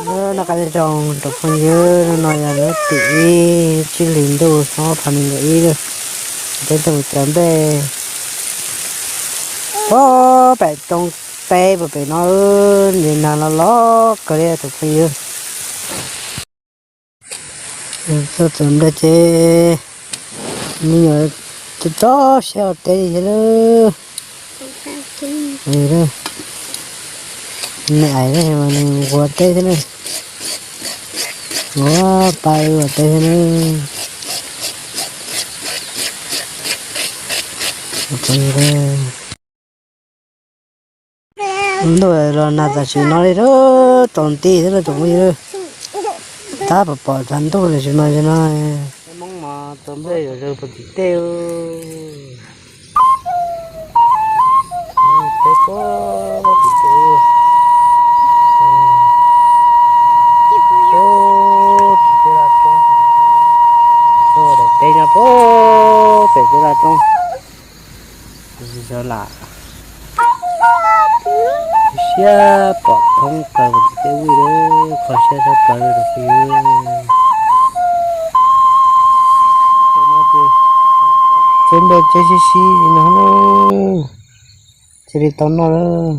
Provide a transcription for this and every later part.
Noj qab nyob zoo tsoom phooj ywg, no yog lub tim ib tsib hlis ntuj xyoo ob phav nees nkaum ib lawm. Teb tuaj mus txawv nplej puag pem roob teb puag pem no, ntsej nag los los kawg li tsoom phooj ywg. Tuaj txawv nplej ces me nyuam tso siab ua teb li thiab lawm. Nws ais nquag teb thiab na, nquag pa ua teb thiab na. Ntuj los nag tam sim no li, tsaus nti thiab tsoom phooj ywg, tab pom pom tshav ntuj tam sim no li no. Hmoob mas txawv nplej yuav zawg puag tim tej. Teb puag tim tej, puag tim tej laj roob, tuaj daim teb nyob puag pem tej laj roob. Tab sis sawv lam siab pom thoob plaws tim tej vij lawm, kho siab thoob plaws li tsoom phooj ywg. Txawv nplej txawv sib sib li no, cia li tau noj lawm.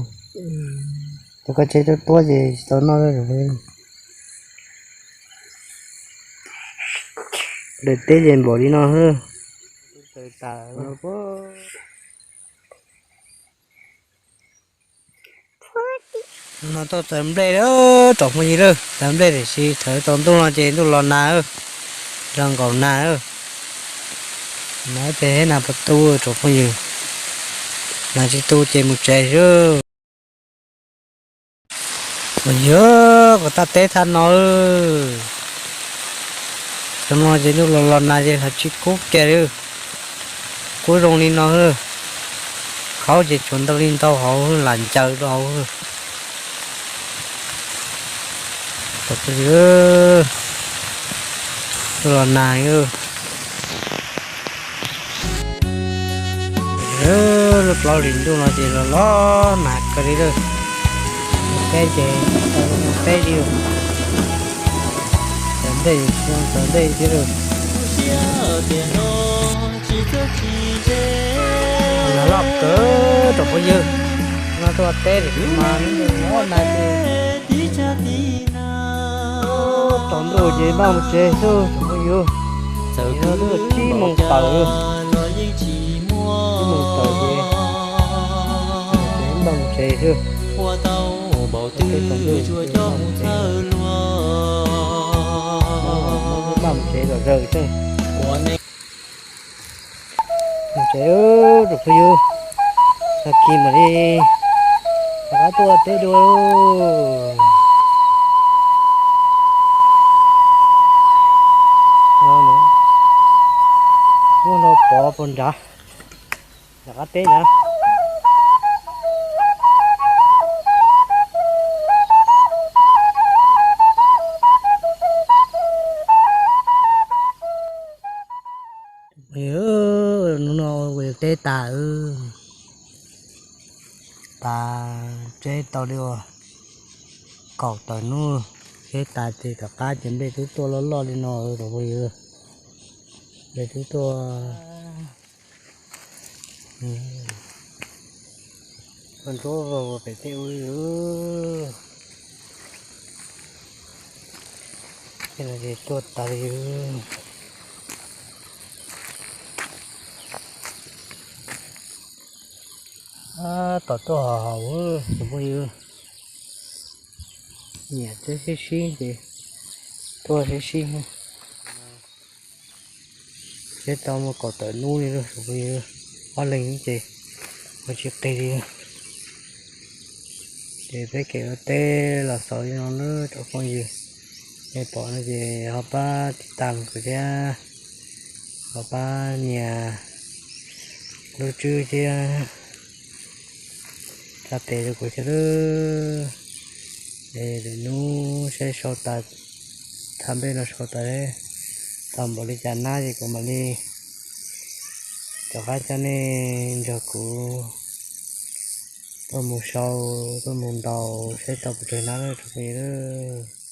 Cov koj tsev tuab tuab ces tsis tau noj lawm. Daim teb ces npaum li no. No tuaj txawv nplej lawm tsoom phooj ywg lawm, txawv nplej tiam sis thaum tsaus ntuj no ces ntuj los nag, los nkaum nag. Nag ces nag puas tu tsoom phooj ywg, nag tsis tu ces mus tsev xwb. Phooj ywg, kuv tab teb thaj no, xyoo no ces ntuj los los nag ces hlawv tsis kub kiag li, kub zoo li no. Khaub ces tsuas ntau li ntau hauv, lam ncaws rau hauv. Ntuj los nag. Lub plaub hlis ntuj no ces los los nag kawg li lawm. Teb ces tau teb li, txawv nplej txawv nplej thiab lawm. Nag loj kawg tsoom phooj ywg, no tuaj teb mas nag ces tsaus ntuj ces npaj mus tsev xwb tsoom phooj ywg. Txawm no twb tsib moos tawm, tsib moos tawm ces npaj mus tsev xwb. Npaj mus tsev lom zem xwb. Mus tsev tsoom phooj ywg, tag kis mam li rov qab tuaj teb dua. Muaj no pov puag nrad, rov qab teb na. Hnub no kuv yuav teb tas, tas tseb tau li uas kaum tawm hnub, tseb tas ces rov qab ces nplej twb tuaj loj loj li no tsoom phooj ywg, nplej twb tuaj, tuaj ntsuab vog pem tej ub li. Tej no ces tuaj tas li. Tab tom tuaj haum haum tsoom phooj ywg, nyiam teb sib sib ces tuaj sib sib. Tseb tau muaj kaum tawm hnub li tsoom phooj ywg, ob leeg ces ua tsis qis li. Ces peb kev ua teb los xaus li no nawb tsoom phooj ywg. Nej pom no ces ho pab tiv tas kuv thiab, ho pab nias lub tswb thiab tsa tes rau kuv thiab lawm. Es lwm hnub saib sau tas, thaj nplej no sau tas, tau npaum li cas nab ces kuv mam li rov qab coj nej nrog kuv tuaj mus sau, tuaj mus ntaus saib tau pes tsawg nab tsoom phooj ywg.